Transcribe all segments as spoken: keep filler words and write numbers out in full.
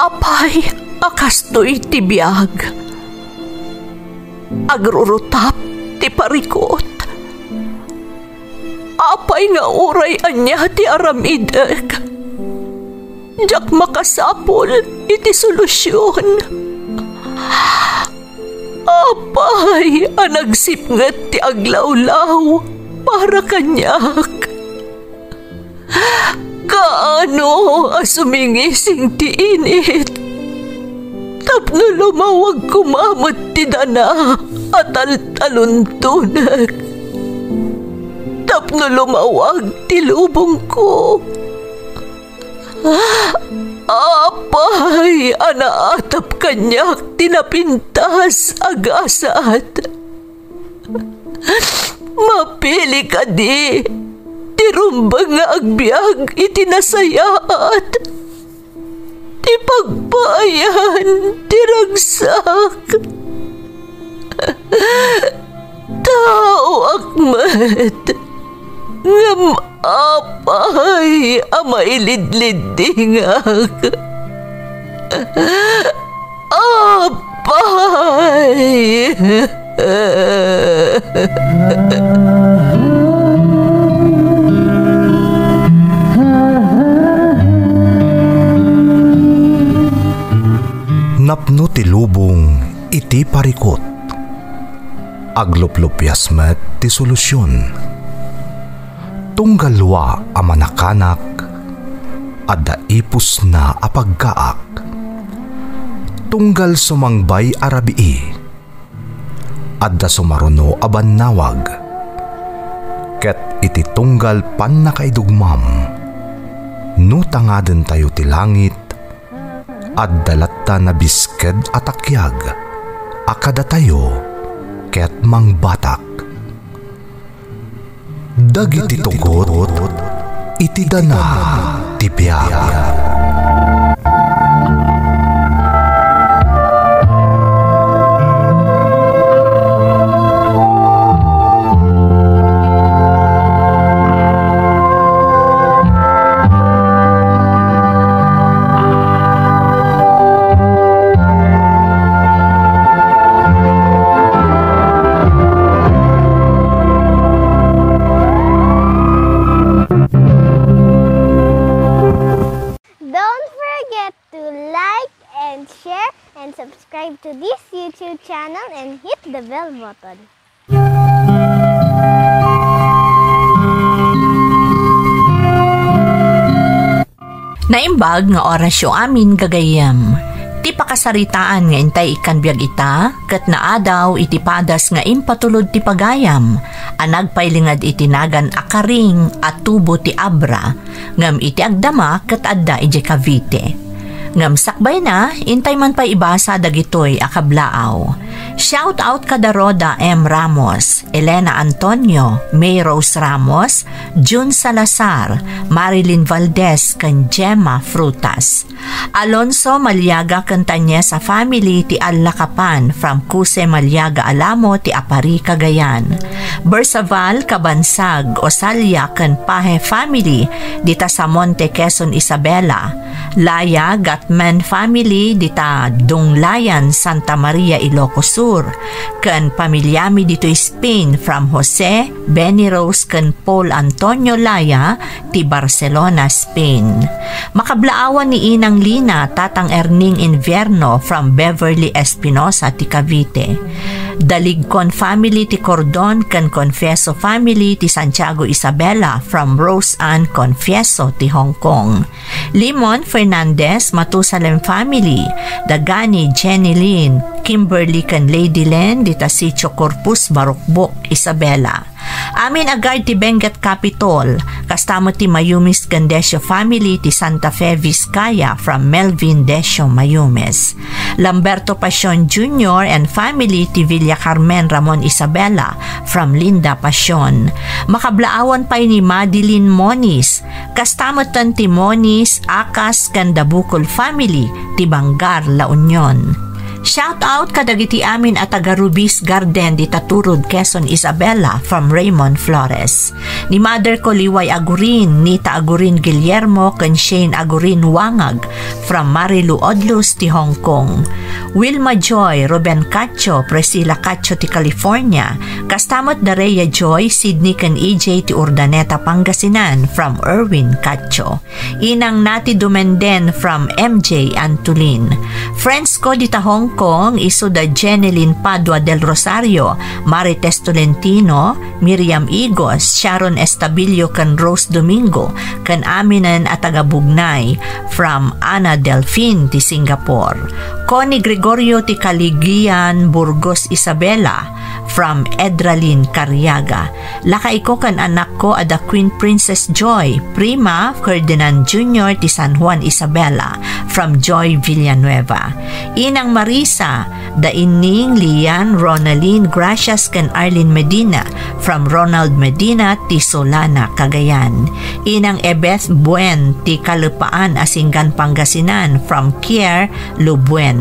Apay a kastoy ti biag? Agrurutap ti parikut. Apay nga uray ania ti aramidek, diak makasapul iti solusion. Apay a nagsipnget ti aglawlaw para kaniak? Kaano a sumingising ti init tapno lumawag koma met ti dana a taltaluntonek, tapno lumawag ti lubongko? Apay a naatap kaniak ti napintas a gasat? Mapili kadi ti rumbeng nga agbiag iti nasayaat, ti pagpaayan ti ragsak? Taoak met, ngem apay a mailidliddingak? Apay! Napno ti lubong iti parikut. Agluplupias met ti solusion. Tunggal wa a manakanak, adda ipusna a paggaak. Tunggal sumangbay a rabii, adda sumaruno a bannawag. Ket iti tunggal pannakaidugmam, no tangadentayo ti langit, adda latta nabisked a takiag a kadatayo ket mangbatak. Dagiti tugot iti dana ti biag. Don't forget to like and share and subscribe to this YouTube channel and hit the bell button. Naimbag nga orasyo amin, gagayyem. Ti pakasaritaan nga intay ikkan biag ita, ket naadaw iti padas nga impatulod ti pagayam, a nagpailinged iti nagan a Karing a tubo ti Abra, ngem iti agdama ket adda idiay Cavite. Ngem sakbayna, intay man pay ibasa dagitoy a kablaaw. Shout out kada Rhoda M Ramos, Elena Antonio, May Rose Ramos, June Salazar, Marilyn Valdez, ken Gemma Frutas. Alonso Maliaga ken Tanyesa family ti Allakapan from Cuse Maliaga Alamo ti Apari, Cagayan. Bersaval, Cabansag, Osalia ken Paje family dita Samonte, Quezon, Isabela. Laya, Gatman family dita Dunglayan, Santa Maria, Ilocos Sur, ken pamiliami ditoy Spain from Jose, Benny Rose, ken Paul Antonio Laya ti Barcelona, Spain. Makablaawan ni Inang Lina, Tatang Erning Invierno from Beverly Espinosa ti Cavite. Daligcon family ti Cordon ken Confieso family ti Santiago, Isabela from Rose Ann Confieso ti Hong Kong. Limon Fernandez, Matusalem family, Dagani, Jenny Lynn, Kimberly ken Lady Len dita Sitio Corpus, Barukbok, Isabela. Amin a guard ti Benguet Capitol, kasta met ti Mayumis ken Decio family ti Santa Fe, Vizcaya from Melvin Decio Mayumis. Lamberto Pasion Junior and family ti Villa Carmen, Ramon, Isabela from Linda Pasion. Makablaawan pay ni Madeline Moniz, kasta metten ti Moniz, Acas ken Dabukol family ti Bangar, La Union. Shout out kadagiti amin a taga Rubies Garden dita Turud, Quezon, Isabela, from Raymond Flores. Ni mother ko, Liway Agurin, Nita Agurin Guillermo, ken Shane Agurin Wangag, from Marilu Odlus ti Hong Kong. Wilma Joy, Ruben Cacho, Priscilla Cacho ti California, kasta met da Rhea Joy, Sydney ken E J ti Urdaneta, Pangasinan, from Erwin Cacho. Inang Nati Dumenden from M J Antolin. Friends ko dita Hong Kong, isu da Jenilyn Padua del Rosario, Marites Tolentino, Miriam Igos, Sharon Estabilio ken Rose Domingo, ken aminen a taga Bugnay, from Ana Delfin ti Singapore. Connie Gregorio ti Caligian, Burgos, Isabela, from Edralyn Cariaga. Lakayko ken anakko a da Queen Princess Joy, Prima, Ferdinand Junior ti San Juan, Isabela, from Joy Villanueva. Inang Marisa, da Inning, Lian, Ronaldin, Gracias ken Arlene Medina, from Ronald Medina ti Solana, Cagayan. Inang Ebeth Buen ti Kalupaan, Asingan, Pangasinan, from Kier Lubuen.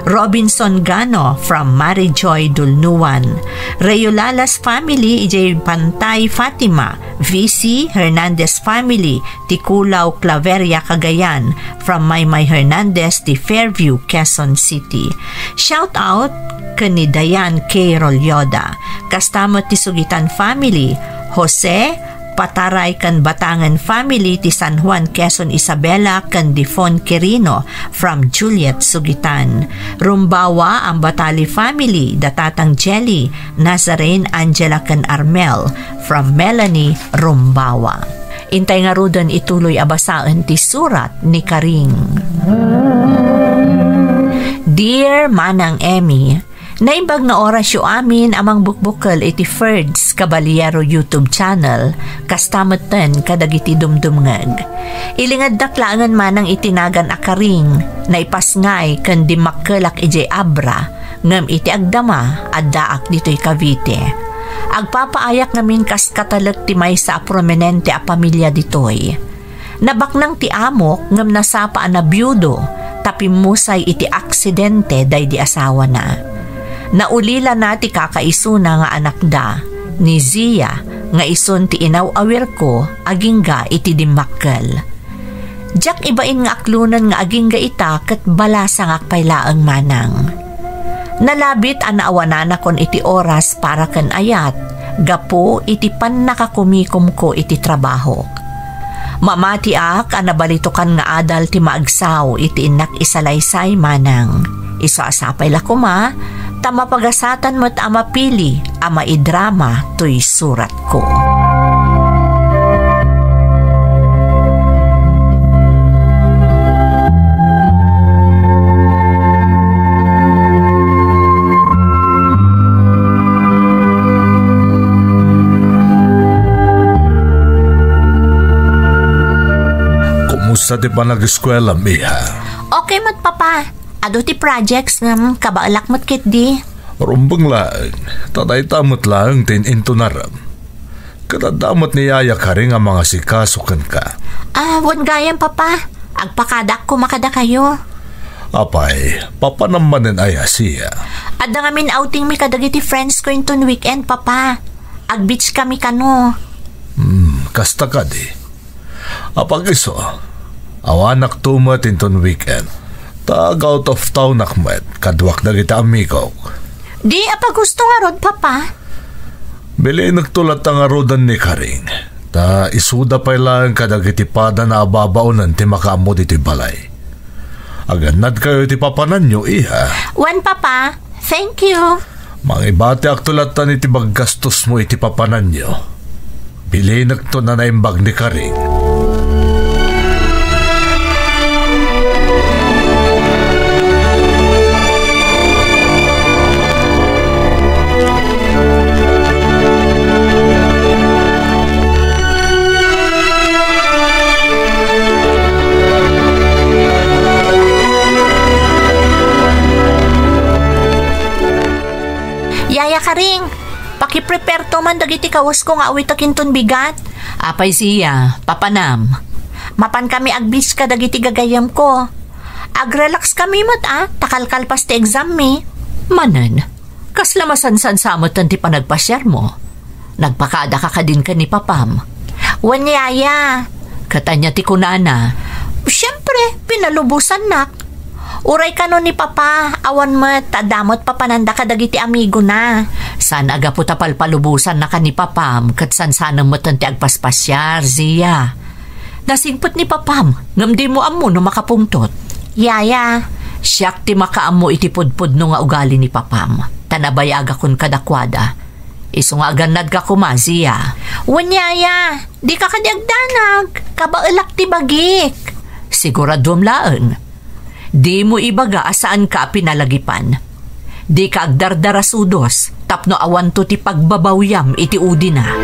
Robinson Gano from Mary Joy Dulnuan. Reyolalas family, idiay Pantay Fatima, V C Hernandez family, ti Kulaw, Claveria, Cagayan, from Maymay Hernandez, ti Fairview, Quezon City. Shout out ken ni Dayan K. Rolyoda. Kasta met ti Sugitan family, Jose, Pataray ken Batangan family ti San Juan, Quezon, Isabela ken Difon Quirino from Juliet Sugitan. Rumbawa, Ambatali family, da Tatang Jelly, Nazarene, Angela ken Armel from Melanie Rumbawa. Intay ngaruden ituloy a basaen ti surat ni Karing. Dear Manang Emmy, naimbag nga orasyo amin a mangbukbukel iti Ferds Caballero YouTube channel, kasta metten kadagiti dumdumngeg. Ilingeddak laengen manang iti nagan a Karing, naipasngay ken dimmakkelak idiay Abra, ngem iti agdama, addaak ditoy Cavite. Agpapaayak ngamin kas katalek ti maysa a prominente a pamilia ditoy. Nabaknang ti amok ngem nasapa a nabiudo ta pimmusay iti aksidente daydi asawana. Naulilana ti kakaisuna nga anakda, ni Zia, nga isun ti inaw-awirko agingga iti dimmakkel. Diak ibain nga aklonen nga agingga ita ket balasangak pay laeng manang. Nalabit a naawananakon iti oras para ken ayat gapu iti pannakakumikomko iti trabahok. Mamatiak a nabalitokan nga adal ti maagsaw iti innak isalaysay manang. Isu a sapay la koma ta mapagasatan met a mapili a maidrama toy suratko. Kumusta ti panag-eskuelam, iha? Okay met, Papa. Adu ti projects ngem kabaelak met ketdi. Rumbeng laeng, ta dayta met laeng ti in-intunaram. Ket adda met ni Yaya Karing a mangasikaso kenka. Ah, wen gayam, Papa. Agpakadak koma kadakayo. Apay, papanam manen aya siya? Adda ngamin outing mi kadagiti friends ko inton weekend, Papa. Ag-beach kami kano. Hmm, kasta kadi. Apag-isu, awanakto met inton weekend. Ta ag-out of townak met, kaduak dagiti amigok. Di, apag-gusto ngarud, Papa? Bilinekto latta ngaruden ni Karing. Ta isuda pay laeng kadagiti padana a babaonen ti makaammo ditoy balay. Agannadkayo iti papananyo, iha. Wen, Papa. Thank you. Mangibatiakto lattan iti paggastosmo iti papananyo. Bilinekto a naimbag ni Karing. Yaya Karing, pakipreparto man dagiti kawesko nga awitek inton bigat. Apay siya, papanam. Mapan kami ag-beach kadagiti gagayyemko. Agrelax kami met, a, ta kalkalpas ti exam mi. Manen, kasla masansansa metten ti panagpasiarmo? Nagpakada ka kadin ken ni papam? Wen, yaya. Ket ania ti kunana? Siempre, pinalubosannak. Uray kano ni papa, awan met, ta adda met papananda kadagiti amigona. Saan a gapu ta palpalubosannaka ni papam, ket sansanem metten ti agpaspasiar, Zia. Nasingpet ni papam, ngem dimo ammo no makapungtot. Yaya. Siak ti makaammo iti pudpudno nga ugali ni papam, ta nabayagakon kadakuada. Isu nga agannadka koma, Zia. Wen, yaya, dika kadi agdanag, kabaelak ti bagik. Siguraduem laeng. Dimo ibaga a saanka a pinalagipan. Dika agdardarasudos tapno awanto ti pagbabawiam iti udina.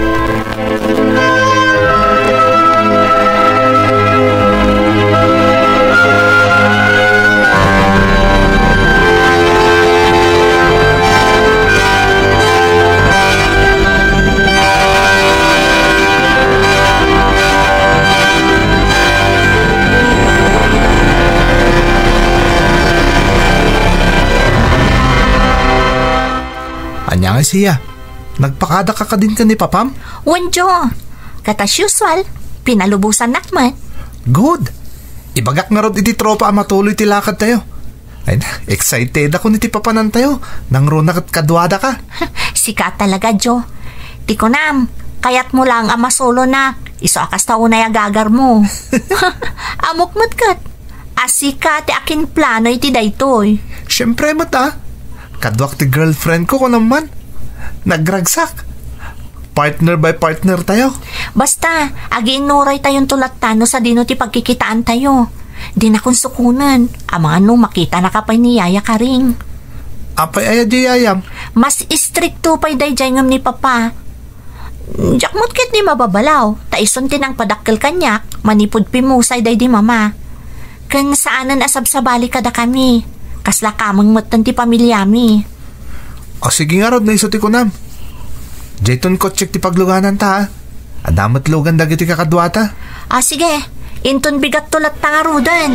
Ania nga, Zia? Nagpakada ka kadin ken ni papam? Wen, Jo. Ket as usual, pinalubosannak met. Good. Ibagak ngarud iti tropa a matuloy ti lakadtayo. Ay, excited ako iti papanantayo. Nangruna ket kaduadaka. Sika talaga, Jo. Ti kunam, kayatmo lang a masolonak. Isu a kasta unay a gagarmo. Ammok met ket. A sika ti akinplano iti daytoy. Siempre met, a. Kaduak ti girlfriend ko, kunam man. Nagragsak. Partner by partner tayo. Basta, agiinnuraytayonto latta no sadino ti pagkikitaantayo. Dinakon sukonen. Amangan no makitanaka pay ni Yaya Karing. Apay aya di yayam? Mas istrikto pay daydiay ngem ni Papa. Diak met ketdi mababalaw, ta isun ti nangpadakkel kaniak manipud pimmusay daydi Mama. Ken saanen a sabsabali kadakami. Kasla kameng metten ti pamiliami. O, sige ngarud, no isu ti kunam. Dayton kotsek ti paglugananta, ha? Adda met lugan dagiti kakaduata. Ah, sige. Inton bigatto latta ngaruden.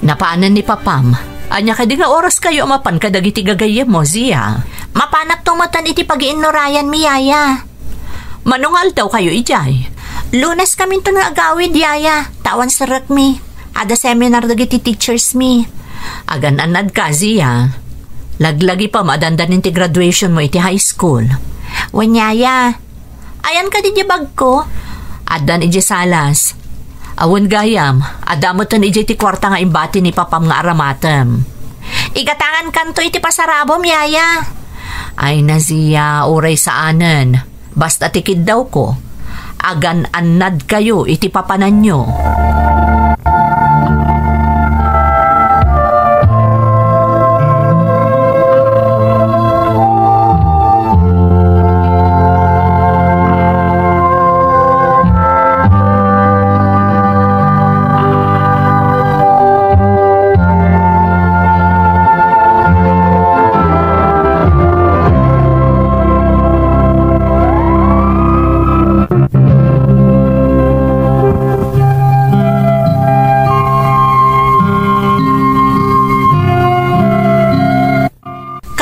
Napanen ni Papam. Ania kadi nga oraskayo a mapan kadagiti gagayyemmo, Zia? Mapanakto metten iti pagiinnurayanmi, Yaya. Mano nga aldawkayo idiay? Luneskaminton nga agawid, Yaya, ta awan serrekmi. Adda seminar dagiti teachersmi. Agan-annadka, Zia. Laglagipem a dandanin ti graduationmo iti high school. Wen, Yaya. Ayan kadi diay bagko? Addan idiay salas. Awan gayam, adda metten idiay ti kuarta nga imbati ni Papam nga aramatem. Igatangankanto iti pasarabom, Yaya. Ay na, Zia, uray saanen. Basta ti kiddawko, agan-annadkayo iti papananyo.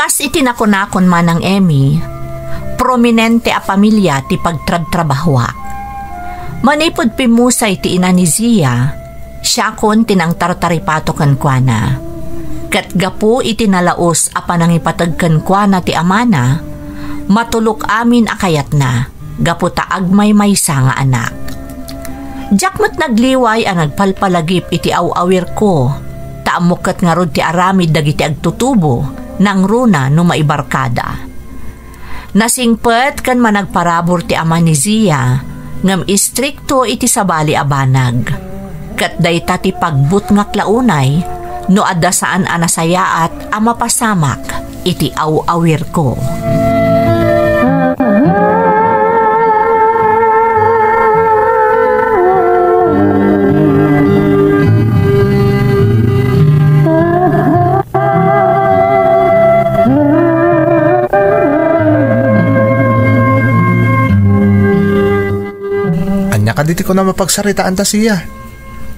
Kas iti nakunakon, Manang Emmy, prominente a pamilia ti pagtrabtrabahoak. Manipud pimmusay ti ina ni Zia, siakon ti nangtartaripato kenkuana. Ket gapu iti nalaus a panangipateg kenkuana ti amana, matulok amin a kayatna gapu ta agmaymaysa nga anak. Diak met nagliway a nagpalpalagip iti aw-awirko, ta ammok ket ngarud ti aramid dagiti agtutubo, nangruna no maibarkada. Nasingpet ken managparabur ti ama ni Zia, ngem istrikto iti sabali a banag. Ket dayta ti pagbutngak la unay, no adda saan a nasayaat a mapasamak iti aw-awirko. Ania kadi ti kunam a pagsaritaanta, Sia?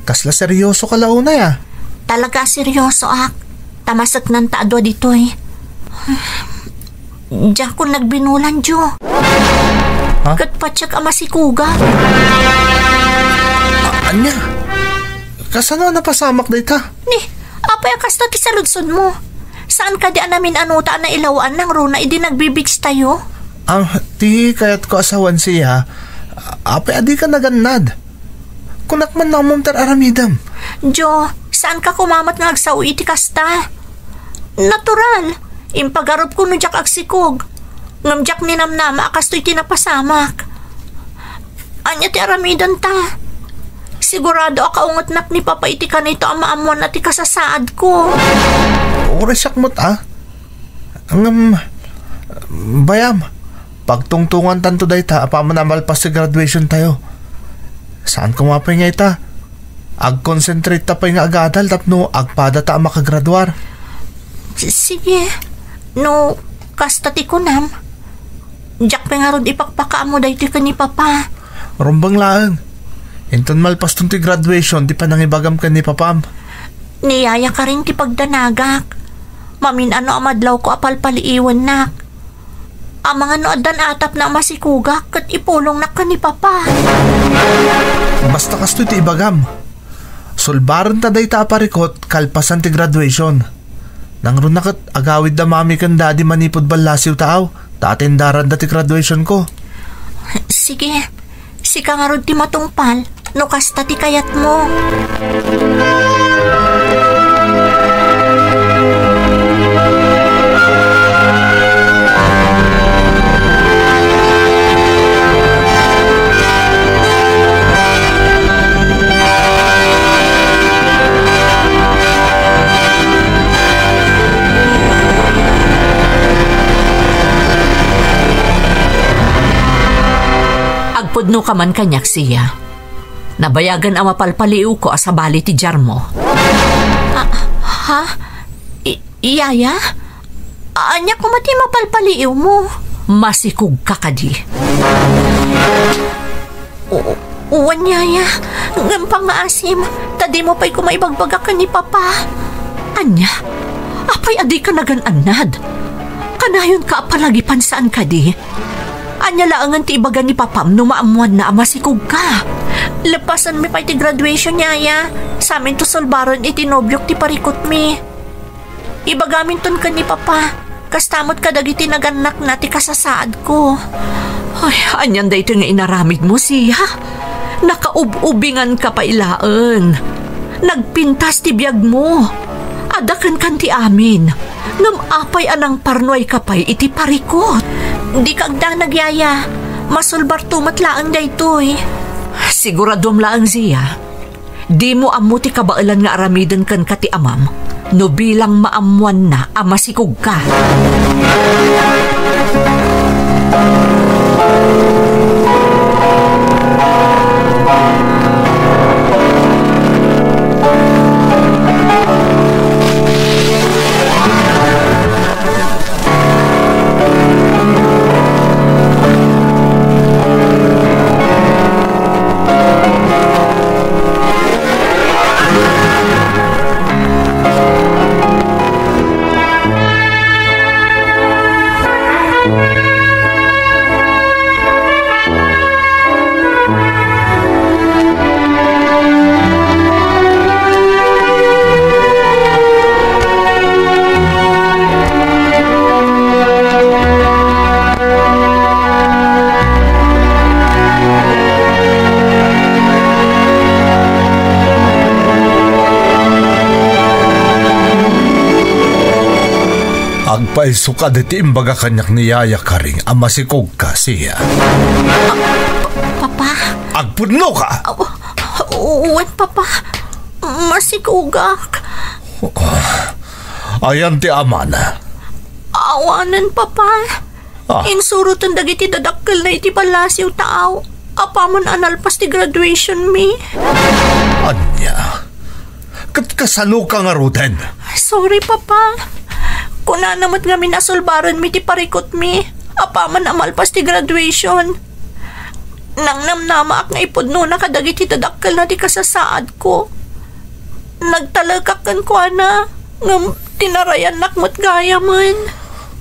Kasla seryoso ka la unay, a? Talaga seryosoak. Ta maseknanta a dua ditoy. Diakon nagbinulan, Jo. Ha? Ket patiek a masikugak. A-, ania? Kasano a napasamak dayta? Ni, apay a kasta ti saludsodmo? Saan kadi a namin-anuta a nailaw-an nangruna idi nagbi-beach tayo? Ah, ti kayatko a sawen, Sia, apay a dika nagannad? Kunak man no ammom ti ar-aramidem. Jo, saanka koma met nga agsao iti kasta. Natural, impagarupko no diak agsikog. Ngem diak ninamnama a kastoy ti napasamak. Ania ti aramidenta? Sigurado a kaungetnak ni Papa iti kanito a maammoanna ti kasasaadko. Uray siak met, a. Ngem, bayam, pagtungtongantanto dayta apaman a malpas ti graduation tayo. Saan koma pay nga ita, agconcentrate ta pay nga agadal tapno agpadata a makagraduar. S-, sige, no kasta ti kunam, diak pay ngarud ipakpakaammo daytoy ken ni Papa. Rumbeng laeng. Inton malpaston ti graduation ti panangibagam ken ni Papam. Ni Yaya Karing ti pagdanagak. Mamin-ano a madlawko a palpaliiwennak. Amangan no addan atapna a masikugak ket ipulongnak ken ni Papa. Basta kastoy ti ibagam. Sulbarenta dayta a parikut kalpasan ti graduation. Nangruna ket agawidda Mami ken Daddy manipud ballasiw ta aw, ta atendaranda ti graduationko. Sige, sika ngarud ti matungpal no kasta ti kayatmo. Agpudno ka man kaniak, Sia. Nabayagen a mapalpaliiwko a sabali ti diarmo. Ah, ha? I-, Yaya? Ania koma ti mapalpaliiwmo? Masikogka kadi? O-, wen, Yaya. Ngem pangngaasim, ta dimo pay koma ibagbaga ken ni Papa. Ania? Apay a dika nagan-annad? Kanayonka a palagipan saan kadi? Ania laengen ti ibaga ni Papam no maammoanna a masikogka? Leppasenmi pay ti graduation, Yaya. Saminto sulbaren iti nobiok ti parikutmi. Ibagaminton ken ni Papa, kasta met kadagiti nagannakna ti kasasaadko. Ay, anian daytoy nga inaramidmo, Sia? Nakaub-ubinganka pay laeng. Nagpintas ti biagmo. Adda kenkan ti amin. Ngem apay a nangparnuayka pay iti parikut? Dika agdanag, Yaya. Masulbarto met laeng daytoy. Siguraduam laeng, Sia. Dimo ammo ti kabaelan nga aramiden kenka ti amam no bilang maammoanna a masikogka. Agpayso kadi ti imbaga kaniak ni Yaya Karing a masikog ka, Sia. Ah, pa-, Papa? Agpudno ka! Aw, wen, Papa. Masikogak. Ah, ayan ti amana? Awanen, Papa. Ah. Insuroten dagiti dadakkelna iti balasiw taaw. Apaman a nalpas ti graduation mi. Ania? Ket kasano ka ngaruden? Sorry, Papa. Kunana met ngamin a sulbarenmi ti parikutmi. Apaman a malpas ti graduation. Nangnamnamaak nga ipudnona kadagiti dadakkelna ti kasasaadko. Nagtalekak kenkuana, ngem tinarayannak met gayamen.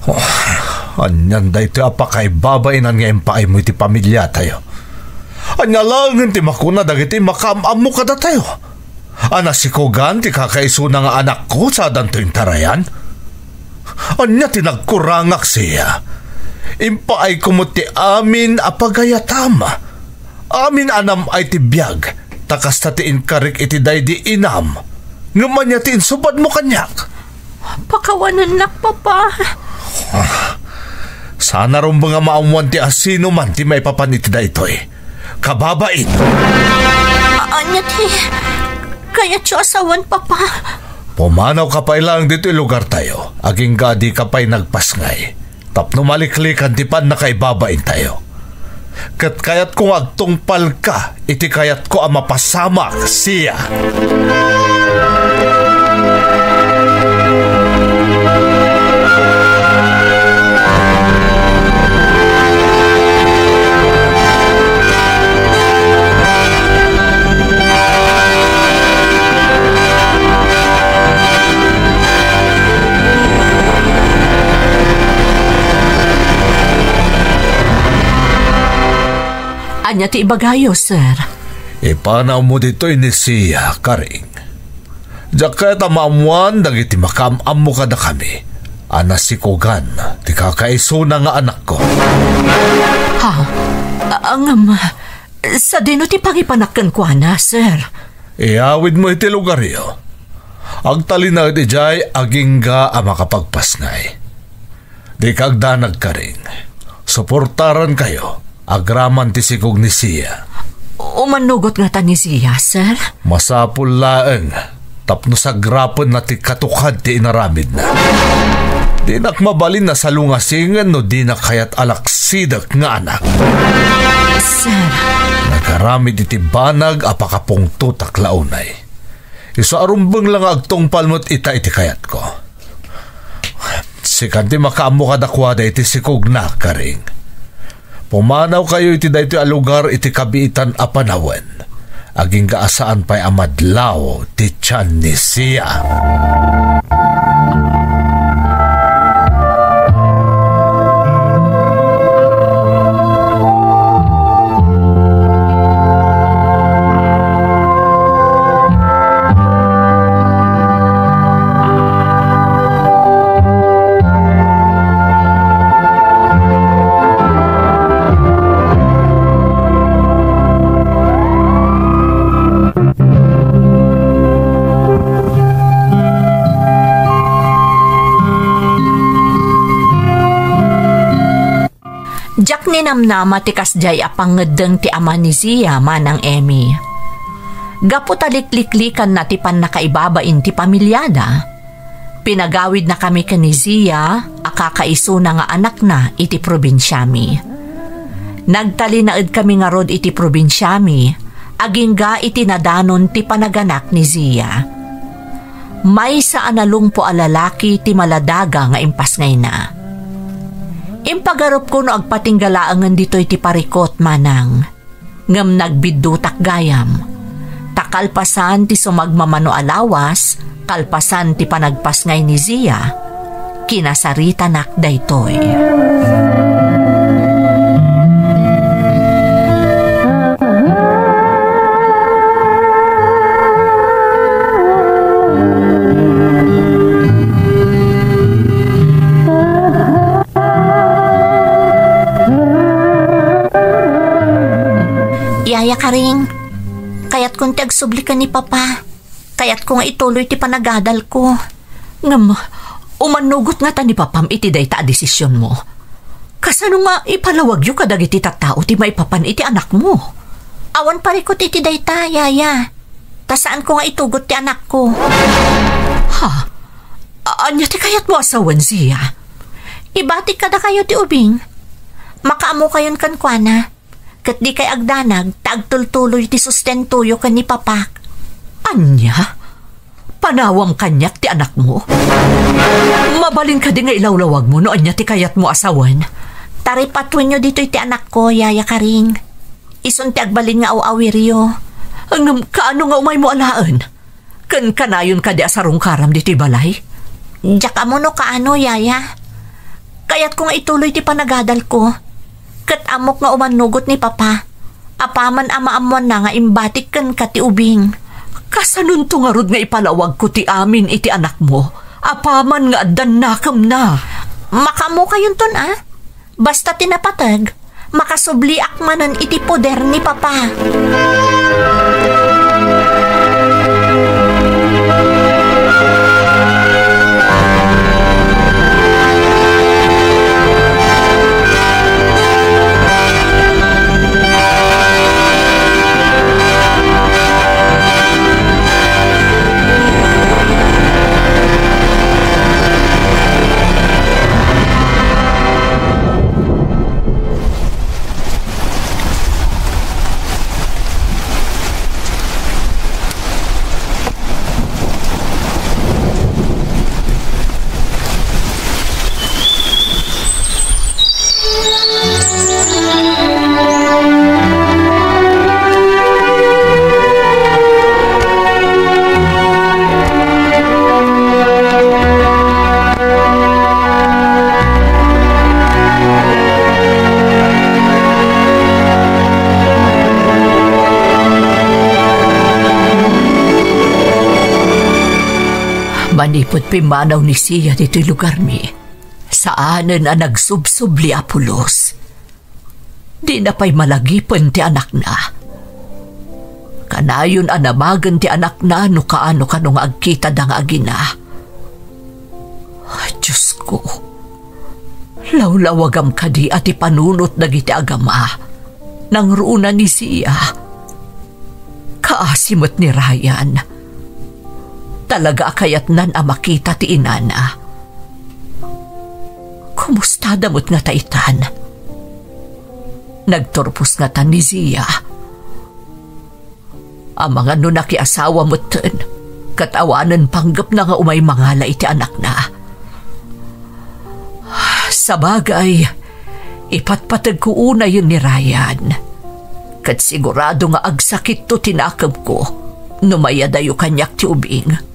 Oh, anian daytoy a pakaibabainan nga impaaymo iti pamiliatayo? Ania laengen ti makuna dagiti makaam-ammo kadatayo? A nasikogan ti kakaisuna nga anakko sadanto intarayan? Ania ti nagkurangak, Sia? Impaayko met ti amin a pagayatam. Amin a nam-ay ti biag, ta kasta ti inkarik iti daydi inam. Ngem ania ti insubadmo kaniak? Pakawanennak, Papa. Ah, saan a rumbeng a maammoan ti asinoman ti maipapan iti daytoy. Kababain! A-, ania ti kayatyo a sawen, Papa? Pumanawka pay laeng ditoy lugartayo, agingga a dika pay nagpasngay. Tapno maliklikan ti pannakaibabaintayo. Ket kayatko nga agtungpalka iti kayatko a mapasamak, Sia. Ania ti ibagayo, sir? Ipanawmo ditoy ni Sia, Karing. Diak kayat a maammoan dagiti makaam-ammo kadakami a nasikogan ti kakaisuna nga anakko. Ha? A-, ngem, sadino ti pangipanak kenkuana, sir? Iyawidmo iti lugaryo. Agtalinaed idiay agingga a makapagpasngay. Dika agdanag, Karing. Suportarankayo agraman ti sikog ni Sia. Umannugot ngata ni Sia, sir? Masapul laeng tapno sagrapenna ti katukad ti inaramidna. Dinak mabalin a salungasingen no dinak kayat a laksidek nga anak. Sir. Nagaramid iti banag a pakapungtotak la unay. Isu a rumbeng la nga agtungpal met ita iti kayatko. Sikan ti makaammo kadakuada iti sikogna, Karing. Pumanawkayo iti daytoy a lugar iti kabiitan a panawen, agingga a saan pay a madlaw ti tian ni Sia. Diak ninamnama ti kasdiay a pangngeddeng ti ama ni Zia, Manang Emmy. Gapu ta likliklikanna ti pannakaibabain ti pamiliada, pinagawidnakami ken ni Zia a kakaisuna nga anakna iti probinsiami. Nagtalinaedkami ngarud iti probinsiami, agingga iti nadanon ti panaganak ni Zia. Maysa a nalungpo a lalaki ti maladaga nga impasngayna. Impagarupko no agpatingga laengen ditoy ti parikut, Manang. Ngem nagbiddutak gayam. Ta kalpasan ti sumagmamano a lawas, kalpasan ti panagpasngay ni Zia, kinasaritanak daytoy. Yaya Karing, kayatkon ti agsubli ken ni Papa. Kayatko nga ituloy ti panagadalko. Ngem, umannugot ngata ni Papam iti dayta a desisionmo? Kasano nga ipalawagyo kadagiti tattao ti maipapan iti anakmo? Awan parikut iti dayta, Yaya. Ta saanko nga itugot ti anakko. Ha? Ania ti kayatmo a sawen, Zia? Ibatik kadakayo ti ubing. Makaammokayon kenkuana. Ket dikay agdanag ta agtultuloy ti sustentoyo ken ni Papak. Ania? Panawam kaniak ti anakmo? Mabalin kadi nga ilawlawagmo no ania ti kayatmo a sawen? Taripatuenyo ditoy ti anakko, Yaya Karing. Isun ti agbalin nga aw-awiryo. Ngem kaano nga umaymo alaen? Ken kanayon kadi a sarungkaram ditoy balay? Diak ammo no kaano, Yaya. Kayatko nga ituloy ti panagadalko. Ket ammok nga umannugot ni Papa. Apaman a maammoanna nga imbatik kenka ti ubing. Kasanonto ngarud nga ipalawagko ti amin iti anakmo? Apaman nga addan nakemna. Makaammokayon ton, a? Basta ti napateg, makasubliak manen iti poder ni Papa. Manipud pimmanaw ni Sia ditoy lugarmi, saanen a nagsubsubli a pulos. Dina pay malagipen ti anakna. Kanayon a namagen ti anakna no kaano-kano nga agkitada nga agina. Diosko, lawlawagam kadi a ti panunot dagiti agama, nangruna ni Sia. Kaasi met ni Ryan. Talaga a kayatnan a makita ti inana. Kumustada met ngata itan? Nagturpos ngata ni Zia? Amangan no nakiasawa metten, ket awanen panggepna nga umay mangala iti anakna. Sabagay, ipatpategko unayen ni Ryan. Ket sigurado nga agsakitto ti nakemko no mayadayo kaniak ti ubing.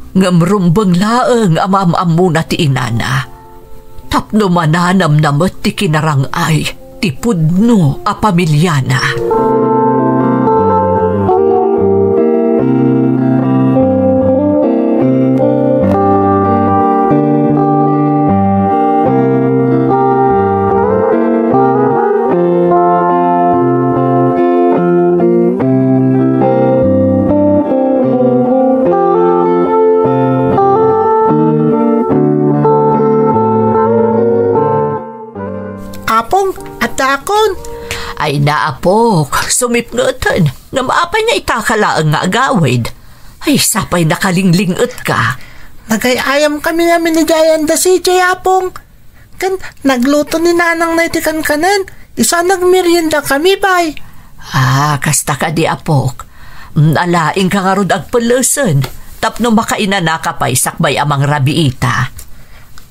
Ngem rumbeng laeng a maam-ammona ti inana tapno mananamna met ti kinarang-ay ti pudno a pamiliana. Apong, addaakon. Ay, naapok, sumipngeten. Ngem apay nga itaka laeng nga agawid? Ay, sapay nakalinglingetka. Nagay-ayam kami ngamin ni Jayan da C J, Apong. Ken nagluto ni nanangna iti kankanen, isu a nagmerienda kami, bay. Ah, kasta kadi, apok. Mm, ala, inka ngarud agpellesen, tapno makainanaka pay sakbay a mangrabiita.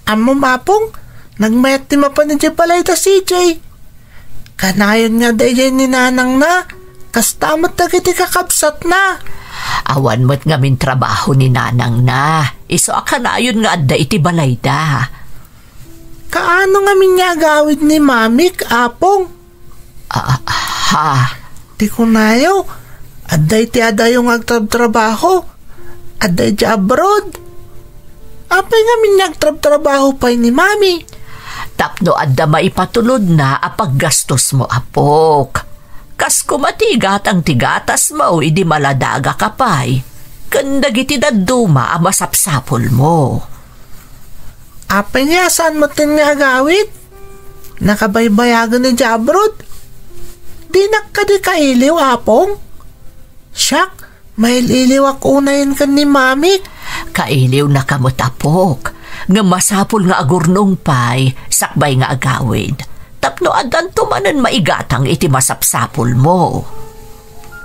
Ammom, Apong, nagmayat ti mapan idiay balay da C J. Kanayon nga adda idiay ni nanangna, kasta met dagiti kakabsatna. Awan met ngamin trabaho ni nanangna, isu a kanayon nga adda iti balayda. Kaano ngamin nga agawid ni Mamik, Apong? Ah, ha? Ti kunayo, adda iti adayo nga agtrabtrabaho. Adda idiay abroad. Apay ngamin nga agtrabtrabaho pay ni Mami? Tapno adda maipatulodna a paggastosmo, apok. Kas koma ti igatang ti gatasmo idi maladagaka pay ken dagiti dadduma a masapsapulmo. Apay nga saan metten nga agawid? Nakabaybayagen idiay abroad? Dinak kadi kailiw, Apong? Siak, mail-iliwak unayen ken ni Mamik. Kailiwnaka met, apok, ngem masapul nga agurnong pay sakbay nga agawid, tapno addanto manen maigatang iti masapsapulmo.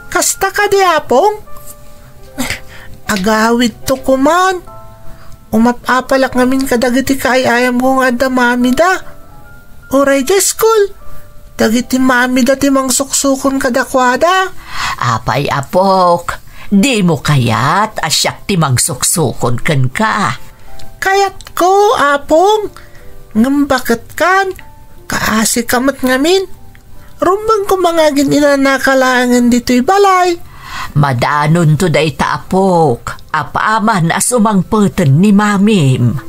Kasta kadi, Apong? Agawidto koman. Umap-apalak ngamin kadagiti kaay-ayamko nga adda mamida. Uray diay school, dagiti mamida ti mangsuksukon kadakuada. Apay, apok, dimo kayat a siak ti mangsuksukon kenka? Kayatko, Apong. Ngem baket kan, kaasika met ngamin. Rumbeng koma nga agin-inanaka laengen ditoy balay. Madanonto dayta, apok, apaman a sumangpeten ni mamim.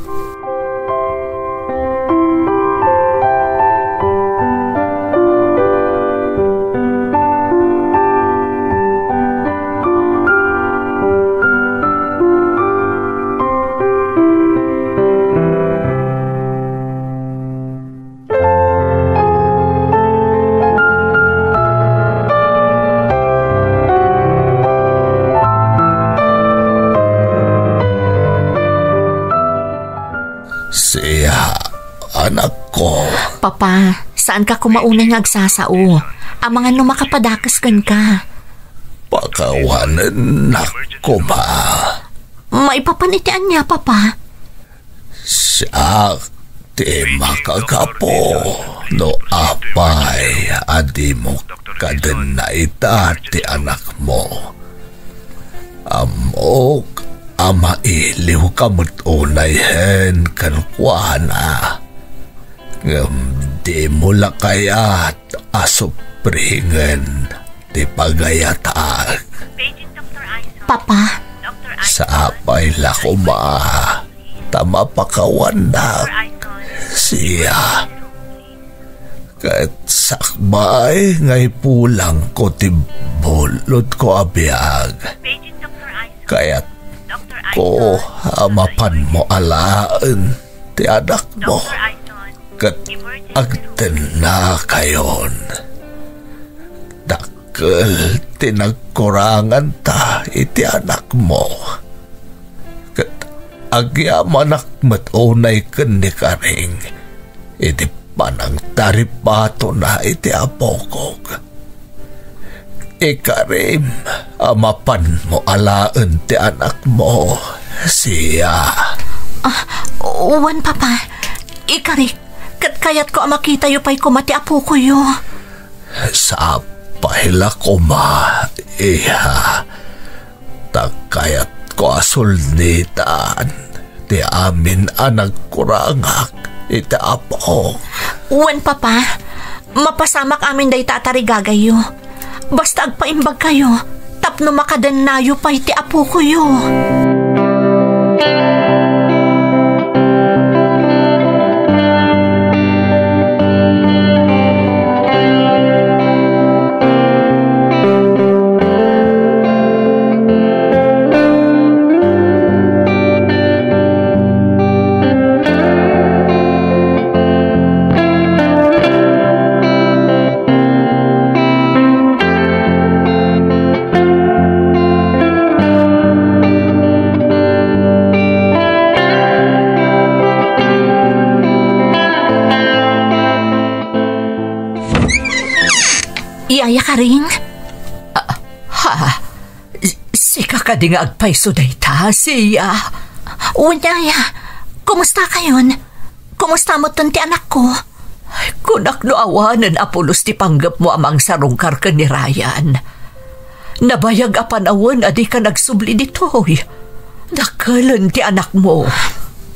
Sia, anakko. Papa, saanka koma unay nga agsasao? Amangan no makapadakes kenka. Pakawanennak koma. Maipapan iti ania, Papa? Siak ti makagapu no apay a dimo kadenna ita ti anakmo. Ammok a mailiwka met unayhen kenkuana. Ngem dimo la kayat a supringen ti pagayatak. Papa. Sapay la koma ta mapakawannak, Sia. Ket sakbay nga ipulangko ti bulodko a biag, kayatko a mapanmo alaen ti anakmo ket agtennakayon. Dakkel ti nagkuranganta iti anakmo. Ket agyamanak met unay ken ni Karing iti panangtaripatona iti apokok. Ikarim a mapanmo alaen ti anakmo, Sia. Ah, wen, Papa. Ikarik, ket kayatko a makitayo pay koma ti apokoyo. Sapay la koma, iha. Ta kayatko a sulnitan ti amin a nagkurangak iti apok. Wen, Papa, mapasamak amin dayta a tarigagayyo. Basta agpaimbagkayo tapno makadennayo pay ti apokoyo. Yaya Karing? Ah, ha? S-, sika kadi nga agpayso dayta, Sia? Wen, Yaya. Kumustakayon? Kumusta metten ti anakko? Ay, kunak no awanen a pulos ti panggepmo a mangsarungkar ken ni Ryan. Nabayag a panawen a dika nagsubli ditoy. Dakkelen ti anakmo.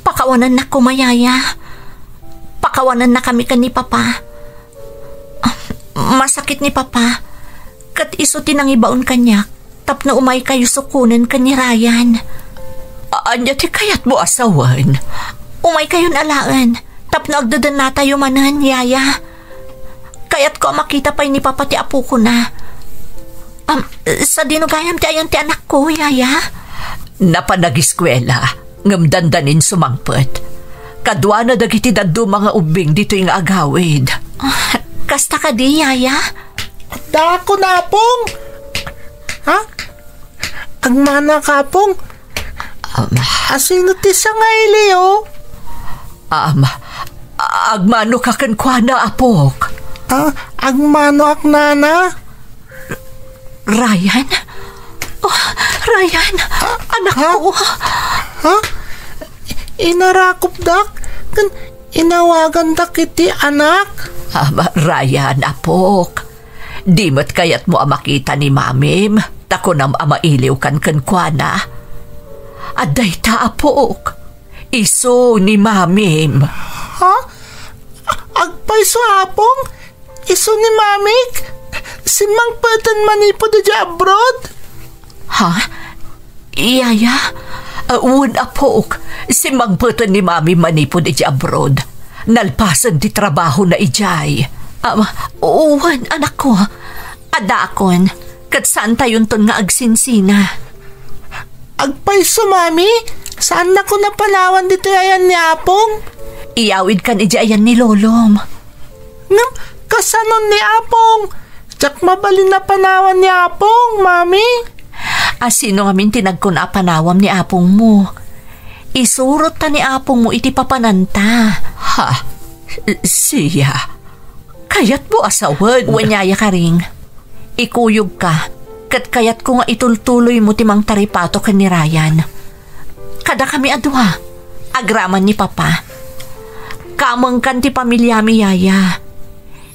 Pakawanennak koma, Yaya. Pakawanennakami ken ni Papa. Ah, masakit ni Papa. Ket isu ti nangibaon kaniak tapno umaykayo sukonen ken ni Ryan. A-, ania ti kayatmo a sawen? Umaykayon alaen tapno agdedennatayo manen, Yaya. Kayatko a makita pay ni Papa ti apokona. Am, sadino gayam ti ayan ti anakko, Yaya? Napan agiskuela, ngem dandanin sumangpet. Kaduana dagiti dadduma nga ubbing ditoy nga agawid. Ah, kasta kadi, Yaya? Adda ko, Apong. Ha? Agmana ka, Apong? Asino ti sangaili, o? Am, agmano ka kenkuana, apok. Ah, agmanoak, nana. Ryan? Oh, Ryan, anak ko. Ha? Inarakupdak? Ken inawagandak iti anak? Ah, Ryan, apok. Di met kayatmo a makita ni mamim, ta kunam a mailiwkan kenkuana. Adda ita, apok. Isu ni mamim. Ha? Agpayso, apong? Isu ni mamik? Simmangpeten manipud idiay abroad? Ha? Yaya? Ah, wen, apok. Simmangpeten ni mami manipud idiay abroad. Nalpasen ti trabahona idiay. Ah, wen, anakko. Addaakon. Ket saantayonton nga agsinsina. Agpayso, mami. Saannakon a panawan ditoy ayan ni apong. Iyawidkan idiay ayan ni lolom. Ngem, kasano ni apong? Diak mabalin a panawan ni apong, mami. Asino ngamin ti nagkuna a panawam ni apongmo? Isurotta ni apongmo iti papananta. Ha? Siya? Kayatmo a sawen? Wen, yaya Karing. Ikuyogka, ket kayatko nga itultuloymo ti mangtaripato ken ni Ryan. Kadakami a dua, agraman ni Papa. Kamengkan ti pamiliami, yaya.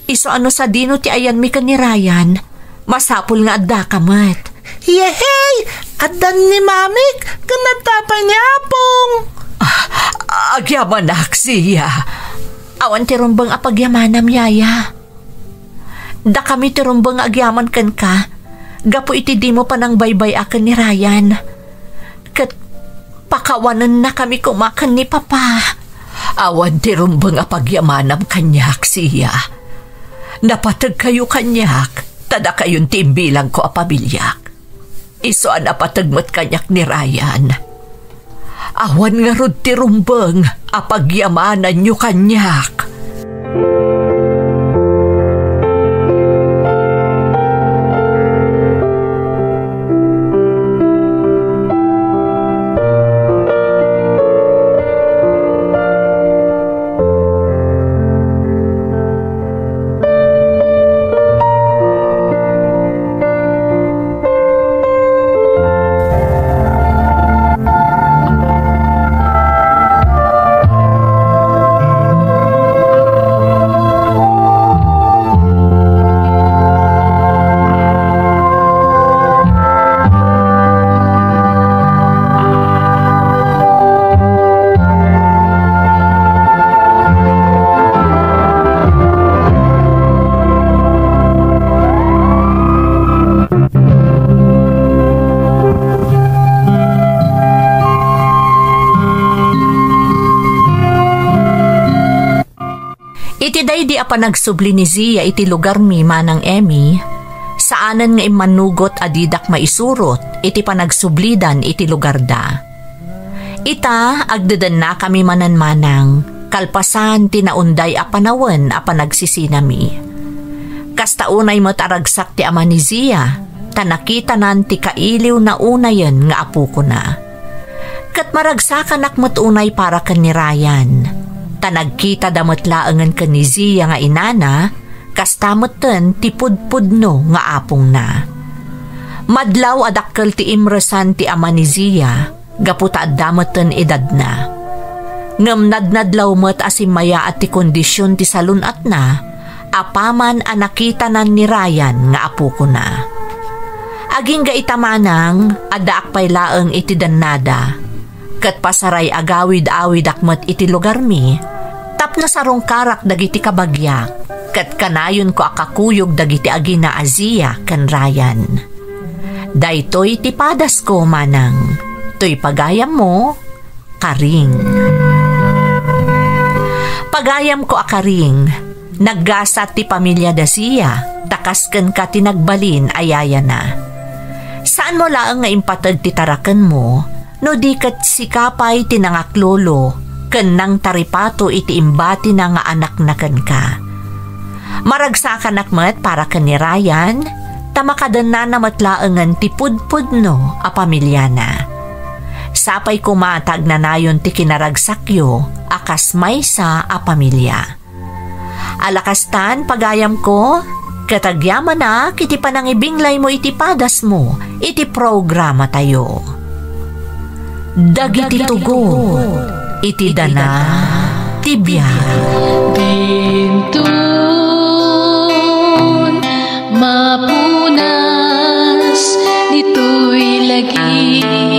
Isu a no sadino ti ayanmi ken ni Ryan, masapul nga addaka met. Yehey! Addan ni mamik, ken adda pay ni apong. Ah, agyamanak, siya. Awan ti rumbeng a pagyamanam, yaya. Dakami ti rumbeng nga agyaman kenka, gapu iti dimo panangbaybay-a ken ni Ryan. Ket pakawanennakami koma ken ni Papa. Awan ti rumbeng a pagyamanam kaniak, siya. Napategkayo kaniak, ta dakayon ti imbilangko a pamiliak. Isu a napateg met kaniak ni Ryan. Awan ngarud ti rumbeng a pagyamananyo kaniak. Iti daydi a panagsubli ni Zia iti lugarmi, Manang Emmy, saanen nga immanugot a didak maisurot iti panagsublidan iti lugarda. Ita, agdedennakami manen, Manang, kalpasan ti naunday a panawen a panagsisinami. Kasta unay met a ragsak ti ama ni Zia, ta nakitanan ti kailiwna unayen nga apokona. Ket maragsakanak met unay para ken ni Ryan, ta nagkitada met laengen ken ni Zia nga inana, kasta metten ti pudpudno nga apongna. Madlaw a dakkel ti imresan ti ama ni Zia, gapu ta adda metten edadna. Ngem nadnadlaw met a simmayaat ti kondision ti salun-atna, apaman a nakitanan ni Ryan nga apokona. Agingga ita, Manang, addaak pay laeng iti dennada, ket pasaray agawid-awidak met iti lugarmi, tapno sarungkarak dagiti kabagiak, ket kanayonko a kakuyog dagiti agina a Zia ken Ryan. Daytoy ti padasko, Manang. Toy pagayammo, Karing. Pagayamko a Karing, naggasat ti pamiliada Zia, ta kas kenka ti nagbalin a yayana. Saanmo laeng nga impateg ti tarakenmo, no di ket sika pay ti nangaklolo ken nangtaripato iti imbatina nga anakna kenka. Maragsakanak met para ken ni Ryan, ta makadennana met laengen ti pudpudno a pamiliana. Sapay koma ta agnanayon ti kinaragsakyo a kas maysa a pamilya. Ala kastan, pagayamko, ket agyamanak iti panangibinglaymo iti padasmo iti programatayo. Dagiti tugot iti dana ti biag. Dintun mapunas ditoy lagi.